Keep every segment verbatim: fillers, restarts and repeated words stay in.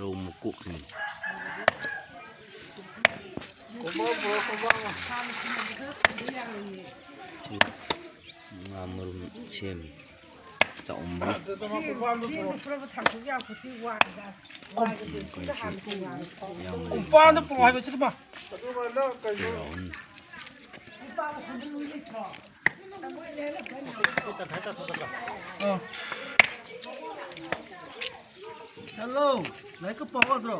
ꯔꯧ ꯃꯀꯣꯛꯁꯤꯅꯤ꯫ ꯁꯤ ꯉꯥ ꯃꯔꯨꯝ ꯁꯦꯝꯃꯤ꯫ ꯆꯥꯛꯎꯝꯕ꯫ ꯌꯥꯝ ꯂꯩ꯫ ꯀꯣꯝꯄꯥꯟꯗ ꯄꯨꯔꯛꯑꯣ ꯍꯥꯏꯕ ꯁꯤꯗ ꯃꯥ꯫ ꯆꯥꯎꯅꯤ꯫ ꯍꯜꯂꯣ, ꯂꯥꯏꯔꯤꯛꯀ ꯄꯥꯎ ꯌꯥꯗ꯭ꯔꯣ?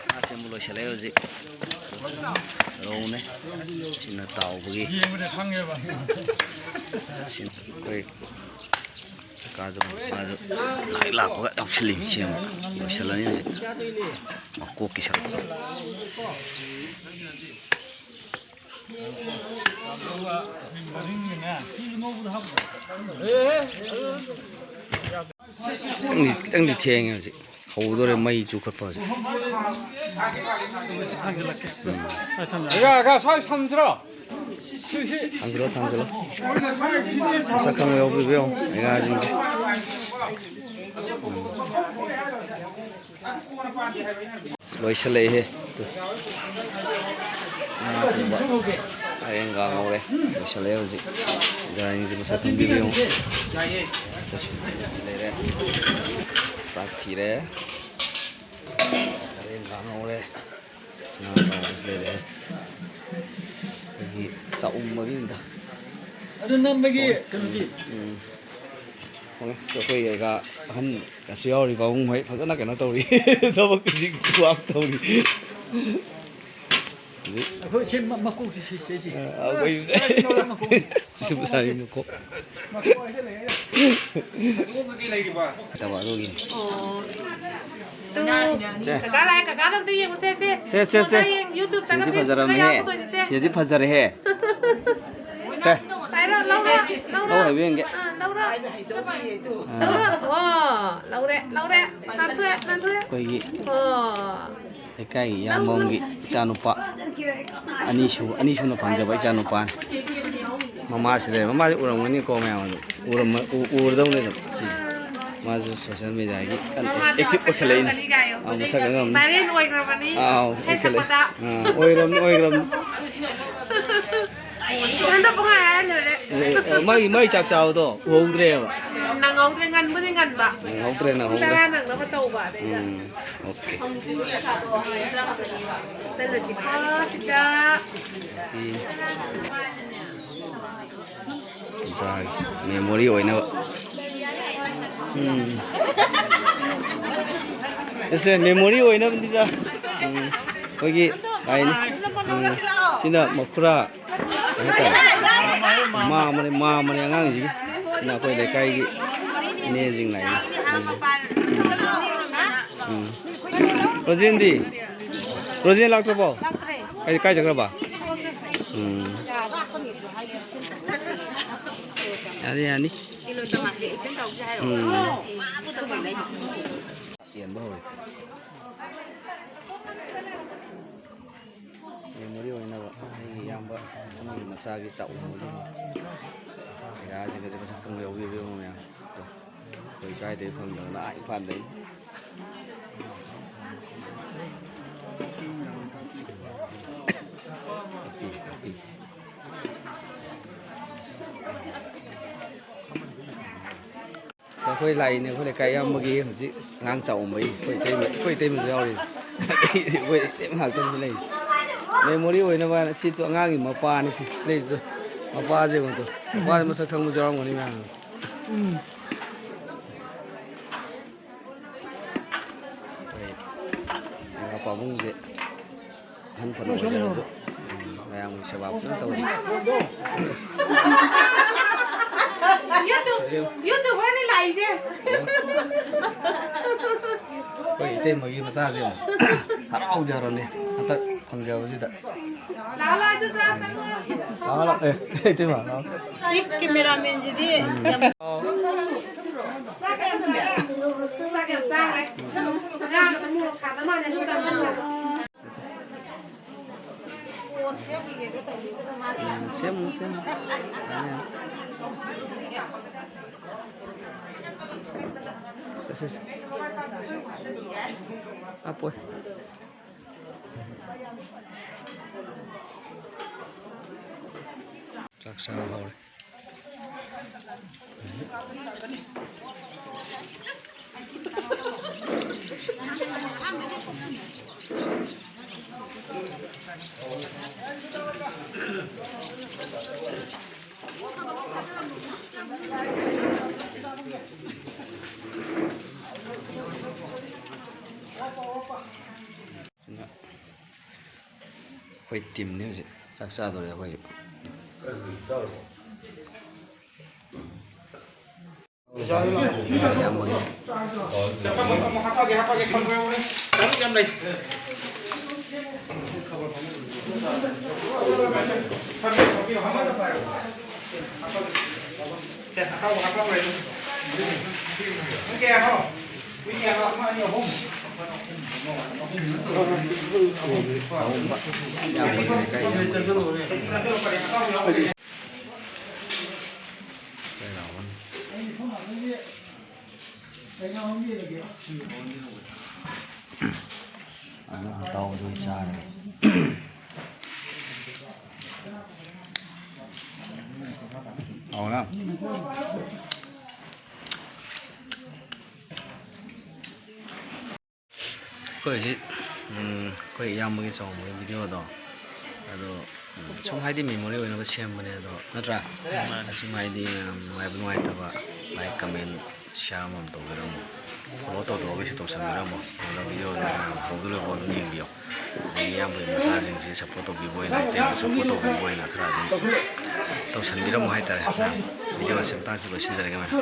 ꯉꯥ ꯁꯦꯝꯕ ꯂꯣꯏꯁꯤꯜꯂꯦ ꯍꯧꯖꯤꯛ꯫ ꯔꯧꯅꯦ꯫ ꯁꯤꯅ ꯇꯥꯎꯕꯒꯤ꯫ ꯁꯤꯅ ꯑꯩꯈꯣꯏ ꯀꯥꯖꯧ ꯃꯥꯁꯨ ꯂꯥꯏꯔꯤꯛ ꯂꯥꯛꯄꯒ ꯌꯥꯎꯁꯤꯜꯂꯤ꯫ ꯁꯦꯝꯕ ꯂꯣꯏꯁꯤꯜꯂꯅꯤ ꯍꯧꯖꯤꯛ꯫ ꯃꯀꯣꯛꯀꯤ ꯁꯔꯨꯛꯇꯣ꯫ ꯈꯤꯇꯪꯗꯤ, ꯈꯤꯇꯪꯗꯤ ꯊꯦꯡꯉꯦ ꯍꯧꯖꯤꯛ꯫ ꯍꯧꯗꯣꯔꯦ ꯃꯩ ꯆꯨꯈꯠꯄ ꯍꯧꯖꯤꯛ꯫ ꯎꯝ꯫ ꯑꯒ, ꯑꯒ, ꯁ꯭ꯋꯥꯏ ꯁꯝꯁꯤꯔꯣ? ꯁꯤ, ꯁꯤ꯫ ꯊꯥꯡꯖꯤꯜꯂꯣ, ꯊꯥꯡꯖꯤꯜꯂꯣ꯫ ꯃꯁꯛ ꯈꯪꯕ ꯌꯥꯎꯕꯤꯕ ꯌꯦꯡꯉꯣ, ꯑꯉꯥꯡꯁꯤꯡꯁꯦ꯫ ꯎꯝ꯫ ꯂꯣꯏꯁꯤꯜꯂꯛꯏꯍꯦ꯫ ꯇꯨ꯫ ꯉꯥ ꯊꯣꯡꯕ꯫ ꯑꯔꯦꯡꯒꯥ ꯉꯧꯔꯦ꯫ ꯂꯣꯏꯁꯤꯜꯂꯛꯑꯦ ꯍꯧꯖꯤꯛ꯫ ꯒꯥꯔꯤꯁꯦ ꯃꯁꯛ ꯈꯪꯕꯤꯕ ꯌꯦꯡꯉꯨ꯫ ꯂꯩꯔꯦ꯫ ꯆꯥꯛ ꯊꯤꯔꯦ꯫ ꯑꯔꯦꯡꯒꯥ ꯉꯧꯔꯦ꯫ ꯉꯥ ꯑꯇꯥꯎꯕꯁꯨ ꯂꯩꯔꯦ꯫ ꯑꯩꯈꯣꯏꯒꯤ ꯆꯥꯛꯎꯝꯕꯒꯤꯅꯤꯗ꯫ ꯑꯗꯨ ꯅꯝꯕꯒꯤ ꯍꯣꯏ꯫ ꯀꯩꯅꯣꯗꯤ? ꯎꯝ꯫ ꯍꯣꯏ, ꯑꯩꯈꯣꯏ ꯀꯩꯀꯥ ꯑꯍꯟ ꯀꯩꯁꯨ ꯌꯥꯎꯔꯤ, ꯄꯥꯕꯨꯡ ꯍꯣꯏ ꯐꯖꯅ ꯀꯩꯅꯣ ꯇꯧꯔꯤ꯫ ꯊꯕꯛ ꯍꯧꯖꯤꯛ ꯋꯥꯛ ꯇꯧꯔꯤ꯫ ꯍꯧꯖꯤꯛ ꯑꯩꯈꯣꯏ ꯁꯤ ꯃ-, ꯃꯀꯣꯛꯁꯤ ꯁꯤ, ꯁꯤ, ꯁꯤ꯫ ꯑ, ꯑꯩꯈꯣꯏ ꯁꯤ ꯃꯀꯣꯛ꯫ ꯁꯤ ꯁꯥꯔꯤ ꯃꯀꯣꯛ꯫ ꯃꯀꯣꯛ ꯍꯥꯏꯁꯦ ꯂꯩꯌꯦ꯫ ꯅꯠꯇꯕ ꯑꯗꯨꯒꯤꯅꯤ꯫ ꯑꯣ꯫ ꯇꯨ꯫ ꯁꯦ꯫ ꯀꯀꯥ ꯂꯥꯛꯑꯦ, ꯀꯀꯥꯗ ꯑꯝꯇ ꯌꯦꯡꯉꯨꯁꯦ, ꯁꯦ꯫ ꯁꯦ, ꯁꯦ, ꯁꯦ꯫ ꯑꯝꯇ ꯌꯦꯡ-, YouTube-ꯇꯒ ꯁꯤꯗꯤ ꯐꯖꯔꯝꯃꯦꯍꯦ꯫ ꯌꯥꯎꯗꯣꯏꯅꯦ, ꯁꯦ꯫ ꯁꯤꯗꯤ ꯐꯖꯔꯦꯍꯦ꯫ ꯁꯦ꯫ ꯄꯥꯏꯔꯣ, ꯂꯧꯔꯣ, ꯂꯧꯔꯣ꯫ ꯂꯧ ꯍꯥꯏꯕ ꯌꯦꯡꯒꯦ꯫ ꯑꯥ, ꯂꯧꯔꯣ꯫ ꯑꯥ꯫ ꯂꯧꯔꯣ꯫ ꯑꯣ, ꯂꯧꯔꯦ, ꯂꯧꯔꯦ꯫ ꯅꯥꯟꯊꯣꯛꯑꯦ, ꯅꯥꯟꯊꯣꯛꯑꯦ꯫ ꯑꯩꯈꯣꯏꯒꯤ ꯑꯣ꯫ ꯂꯩꯀꯥꯏꯒꯤ ꯏꯌꯥꯝꯕ ꯑꯃꯒꯤ ꯏꯆꯥꯅꯨꯄꯥ ꯑꯅꯤꯁꯨ-, ꯑꯅꯤꯁꯨꯅ ꯐꯪꯖꯕ ꯏꯆꯥꯅꯨꯄꯥꯅꯤ꯫ ꯃꯃꯥꯁꯤ ꯂꯩꯔꯦ꯫ ꯃꯃꯥꯁꯤ ꯎꯔꯝꯒꯅꯤꯀꯣ ꯃꯌꯥꯝ ꯑꯗꯨ꯫ ꯎꯔꯝꯃ-, ꯎ-, ꯎꯔꯗꯧꯅꯦ ꯑꯗꯨꯝ ꯁꯤꯁꯦ꯫ ꯃꯥꯁꯨ ꯁꯣꯁꯤꯌꯦꯜ ꯃꯦꯗꯤꯌꯥꯒꯤ ꯀꯟꯅ ꯃꯥ ꯑꯦꯛꯇꯤꯚ ꯑꯣꯏꯈꯠꯂꯛꯏꯅꯦ꯫ ꯀꯅꯤ ꯀꯥꯏꯌꯣ꯫ ꯑꯥ, ꯍꯧꯖꯤꯛ ꯃꯁꯛ ꯑꯉꯝ꯫ ꯚꯥꯏꯔꯦꯜ ꯑꯣꯏꯈ꯭ꯔꯕꯅꯤ꯫ ꯑꯥ, ꯏꯁꯩ ꯑꯣꯏꯈꯠꯂꯛꯏ꯫ ꯁꯛꯄꯗ꯫ ꯑꯥ, ꯑꯣꯏꯔꯝꯅꯤ, ꯑꯣꯏꯈ꯭ꯔꯕꯅꯤ꯫ ꯏꯊꯟꯇ ꯄꯨꯡꯍꯥꯏ ꯍꯥꯏꯔ ꯂꯣꯏꯔꯦ꯫ ꯑꯦ, ꯑꯦ, ꯃꯥꯒꯤ, ꯃꯥꯒꯤ ꯆꯥꯛ ꯆꯥꯕꯗꯣ ꯎꯍꯧꯗ꯭ꯔꯦꯕ꯫ ꯅꯪꯍꯧꯗ꯭ꯔꯦ, ꯉꯟꯕꯨꯗꯤ ꯉꯟꯕ꯫ ꯅꯪꯍꯧꯗ꯭ꯔꯦ, ꯄꯨꯡ ꯅꯪꯍꯧꯗ꯭ꯔꯦ꯫ ꯇꯔꯥ ꯅꯪꯅꯕ ꯇꯧꯕ ꯑꯗꯩꯗ꯫ ꯎꯝ, ꯑꯣꯀꯦ꯫ ꯆꯠꯂꯁꯤꯀꯣ ꯁꯤꯗ꯫ ꯎꯝ꯫ ꯏꯆꯥꯒꯤ ꯃꯦꯃꯣꯔꯤ ꯑꯣꯏꯅꯕ꯫ ꯎꯝ꯫ ꯑꯁꯦ ꯃꯦꯃꯣꯔꯤ ꯑꯣꯏꯅꯕꯅꯤꯗ꯫ ꯎꯝ꯫ ꯑꯩꯈꯣꯏꯒꯤ ꯀꯩ ꯍꯥꯏꯅꯤ? ꯎꯝ꯫ ꯁꯤꯅ ꯃꯈꯨꯔꯥ ꯀꯩ ꯍꯥꯏꯇꯥꯔꯦ? ꯃꯥꯝꯃꯅꯦ, ꯃꯥꯝꯃꯅꯦ ꯑꯉꯥꯡꯁꯤꯒꯤ꯫ ꯁꯤꯅ ꯑꯩꯈꯣꯏ ꯂꯩꯀꯥꯏꯒꯤ ꯏꯅꯦꯁꯤꯡ ꯂꯥꯛꯏꯅꯦ꯫ ꯎꯝ꯫ ꯎꯝ꯫ ꯔꯣꯖꯦꯟꯗꯤ? ꯔꯣꯖꯦꯟ ꯂꯥꯛꯇ꯭ꯔꯕꯣ? ꯂꯥꯛꯇ꯭ꯔꯦ꯫ ꯀꯥꯏ, ꯀꯥꯏ ꯆꯠꯈ꯭ꯔꯕ? ꯊꯕꯛ ꯆꯠꯈ꯭ꯔꯦ꯫ ꯎꯝ꯫ ꯌꯥꯔꯦ, ꯌꯥꯅꯤ꯫ ꯎꯝ꯫ ꯌꯦꯟꯕ ꯍꯧꯔꯦ꯫ ꯃꯦꯃꯣꯔꯤ ꯑꯣꯏꯅꯕ ꯑꯩꯒꯤ ꯏꯌꯥꯝꯕ ꯑꯃꯒꯤ ꯃꯆꯥꯒꯤ ꯆꯥꯛꯎꯝꯕꯒꯤ ꯄꯩꯁꯥꯁꯤꯡꯒꯁꯦ ꯃꯁꯛ ꯈꯪꯕ ꯌꯥꯎꯕꯤꯕ ꯃꯌꯥꯝ꯫ ꯑꯩꯈꯣꯏ ꯁ꯭ꯋꯥꯏꯗꯩ ꯐꯪꯗꯕꯅ ꯑꯥ ꯏꯝꯐꯥꯜꯗꯩ꯫ ꯑꯩꯈꯣꯏ ꯂꯥꯛꯏꯅꯦ, ꯑꯩꯈꯣꯏ ꯂꯩꯀꯥꯏ ꯏꯌꯥꯝꯕꯒꯤ ꯍꯧꯖꯤꯛ ꯑꯉꯥꯡ ꯆꯥꯛꯎꯝꯕꯒꯤ ꯑꯩꯈꯣꯏ ꯏꯇꯩꯃ, ꯑꯩꯈꯣꯏ ꯏꯇꯩꯃꯁꯨ ꯌꯥꯎꯔꯤ꯫ ꯑꯩꯈꯣꯏ ꯏꯇꯩꯃ ꯉꯥꯛꯇꯪꯁꯨ ꯂꯩ꯫ ꯃꯦꯃꯣꯔꯤ ꯑꯣꯏꯅꯕ ꯍꯥꯏꯅ ꯁꯤꯗꯣ ꯑꯉꯥꯡꯒꯤ ꯃꯄꯥꯅꯤ ꯁꯤ ꯂꯩꯔꯤꯗꯣ꯫ ꯃꯄꯥꯁꯦ ꯌꯦꯡꯉꯣ ꯇꯨ꯫ ꯃꯄꯥꯁꯦ ꯃꯁꯛ ꯈꯪꯕꯁꯨ ꯌꯥꯎꯔꯝꯒꯅꯤ ꯃꯌꯥꯝ꯫ ꯎꯝ꯫ ꯑꯩꯈꯣꯏ ꯏꯃꯥ ꯄꯥꯕꯨꯡꯁꯦ ꯑꯍꯟ ꯐꯅ ꯑꯣꯏꯖꯔꯁꯨ, ꯎꯝ, ꯃꯌꯥꯝꯒꯤ ꯁꯦꯕꯥ ꯐꯖꯅ ꯇꯧꯔꯤ꯫ ꯌꯨꯇꯨꯕ-, ꯌꯨꯇꯨꯕꯔꯅꯤ ꯂꯥꯛꯏꯁꯦ꯫ ꯑꯩꯈꯣꯏ ꯏꯇꯩꯃꯒꯤ ꯃꯆꯥꯁꯦ ꯍꯔꯥꯎꯖꯔꯕꯅꯤ ꯍꯟꯗꯛ ꯐꯪꯖꯕꯁꯤꯗ꯫ ꯂꯥꯛꯑꯣ, ꯂꯥꯛꯑꯣ, ꯑꯗꯨ ꯆꯥ ꯆꯪꯉꯣ꯫ ꯂꯥꯛꯑꯣ, ꯂꯥꯛꯑꯣ꯫ ꯑꯦ, ꯏꯇꯩꯃ, ꯂꯥꯛꯑꯣ꯫ ꯑꯩ ꯀꯦꯃꯦꯔꯥꯃꯦꯟꯁꯤꯗꯤ ꯌꯥꯝ ꯆꯥꯛ ꯌꯥꯝ ꯆꯥꯈ꯭ꯔꯦ꯫ ꯑꯉꯥꯡ ꯃꯣꯔꯣꯛ ꯁꯥꯗ ꯃꯥꯜꯂꯦ, ꯑꯗꯨ ꯆꯥꯁꯤꯜꯂꯣ꯫ ꯎꯝ, ꯁꯦꯝꯃꯨ, ꯁꯦꯝꯃꯨ꯫ ꯌꯥꯅꯤ, ꯌꯥꯅꯤ꯫ ꯁꯦ, ꯁꯦ, ꯁꯦ꯫ ꯍꯥꯞꯄꯣꯏ꯫ ꯆꯥꯛ ꯆꯥꯕ ꯍꯧꯔꯦ꯫ ꯑꯩꯈꯣꯏ ꯇꯤꯝꯅꯤ ꯍꯧꯖꯤꯛ ꯆꯥꯛ ꯆꯥꯗꯣꯔꯦ ꯑꯩꯈꯣꯏꯁꯨ꯫ ꯑꯃꯨꯛ ꯇꯧꯗꯣꯏ ꯆꯥꯔꯦ꯫ ꯍꯥꯎꯅ꯫ ꯑꯩꯈꯣꯏ ꯍꯧꯖꯤꯛ, ꯎꯝ, ꯑꯩꯈꯣꯏ ꯏꯌꯥꯝꯕꯒꯤ ꯆꯥꯎꯕꯒꯤ ꯚꯤꯗꯤꯑꯣꯗꯣ, ꯑꯗꯣ, ꯎꯝ, ꯁꯨꯝ ꯍꯥꯏꯗꯤ memory ꯑꯣꯏꯅꯕ ꯁꯦꯝꯕꯅꯦ ꯑꯗꯣ, ꯅꯠꯇ꯭ꯔꯥ? ꯃꯥꯅꯦ꯫ ꯑꯁꯨꯝ ꯍꯥꯏꯗꯤ ꯃꯌꯥꯝ ꯅꯨꯡꯉꯥꯏꯕ ꯅꯨꯡꯉꯥꯏꯇꯕ like, comment, share ꯑꯃꯃꯝ ꯇꯧꯕꯤꯔꯝꯃꯣ꯫ Follow ꯇꯧꯗꯕꯈꯩꯁꯨ ꯇꯧꯁꯟꯕꯤꯔꯝꯃꯣ꯫ ꯑꯗꯨꯒ ꯚꯤꯗꯤꯑꯣꯗꯣ ꯃꯌꯥꯝ ꯍꯧꯕꯗꯩ ꯂꯣꯏꯐꯥꯎ ꯑꯗꯨꯝ ꯌꯦꯡꯕꯤꯌꯣ꯫ ꯑꯗꯒꯤ ꯏꯌꯥꯝꯕꯒꯤ ꯃꯆꯥꯁꯤꯡꯁꯤ support ꯇꯧꯕꯤꯕ ꯑꯣꯏꯅ, ꯏꯇꯩꯃ support ꯇꯧꯕꯤꯕ ꯑꯣꯏꯅ ꯈꯔ ꯑꯗꯨꯝ ꯇꯧꯁꯟꯕꯤꯔꯝꯃꯣ ꯍꯥꯏꯇꯥꯔꯦ꯫ ꯚꯤꯗꯤꯑꯣ ꯑꯁꯤ ꯃꯇꯥꯡꯁꯤꯗ ꯂꯣꯏꯁꯤꯟꯖꯔꯒꯦ ꯃꯌꯥꯝ꯫